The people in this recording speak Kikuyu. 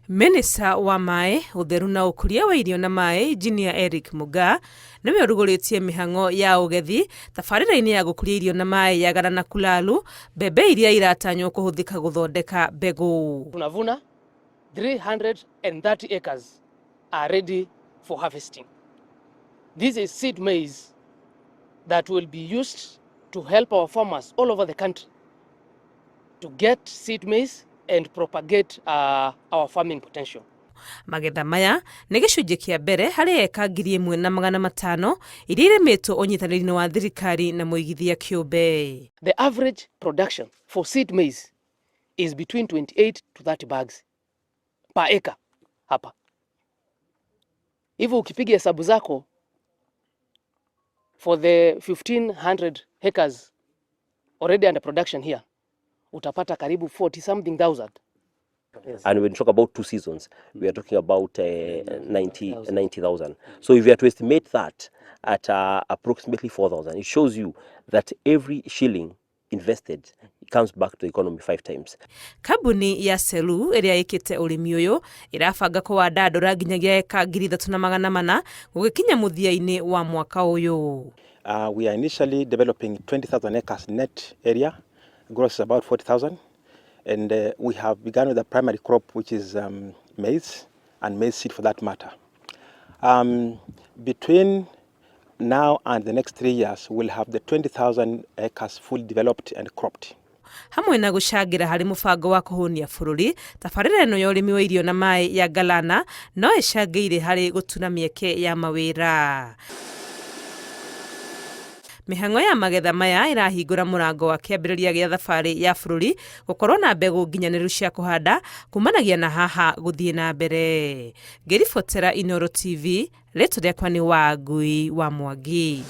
Minista wa maĩ, ũtheru na ũkũria wa irio na maĩ, Engineer Eric Mugaa, nĩwe ũrugũrĩtie mĩhang'o ya ũgethi tabarĩra-inĩ ya gũkũria irio na maĩ ya Galana Kulalu, mbembe iria iratanywo kũhũthĩka gũthondeka mbegũ. Tunavuna 330 acres are ready for harvesting. This is seed maize that will be used to help our farmers all over the country to get seed maize and propagate our farming potential. Magetha maya nĩ gĩcunjĩ kĩa mbere harĩ eka 1,500 iria irĩmĩtwo ũnyitanĩri-inĩ wa thirikari na mũigithia kĩũmbe. The average production for seed maize is between 28 to 30 bags per acre hapa. Hivyo ukipiga hesabu zako for the 1500 acres already under production here, utapata karibu 40 something thousand. Yes. And when we talk about two seasons, we are talking about 90,000. So if you are to estimate that at approximately 4,000, it shows you that every shilling invested comes back to the economy five times. Kambuni ya Selu ĩrĩa ĩkĩte ũrĩmi ũyũ ĩrabanga kũwandandũra nginyagia eka 3,400 gũgĩkinya mũthia-inĩ wa mwaka ũyũ. We are initially developing 20,000 acres net area, gross is about 40,000. And we have begun with the primary crop, which is maize, and maize seed for that matter. Between now and the next 3 years, we'll have the 20,000 acres fully developed and cropped. Hamwe na gũcangĩra harĩ mũbango wa kũhũnia bũrũri, tabarĩra ĩno ya ũrĩmi wa irio na maĩ ya Galana no ĩcangĩire harĩ gũtuna mĩeke ya mawĩra. Mĩhang'o ya magetha maya ĩrahingũra mũrango wa kĩambĩrĩria gĩa thabarĩ ya bũrũri gũkorwo na mbegũ nginyanĩru cia kũhanda kumanagia na haha gũthiĩ na mbere. Ngĩribotera Inooro TV, rĩtwa rĩakwa nĩ Wangui wa Mwangi.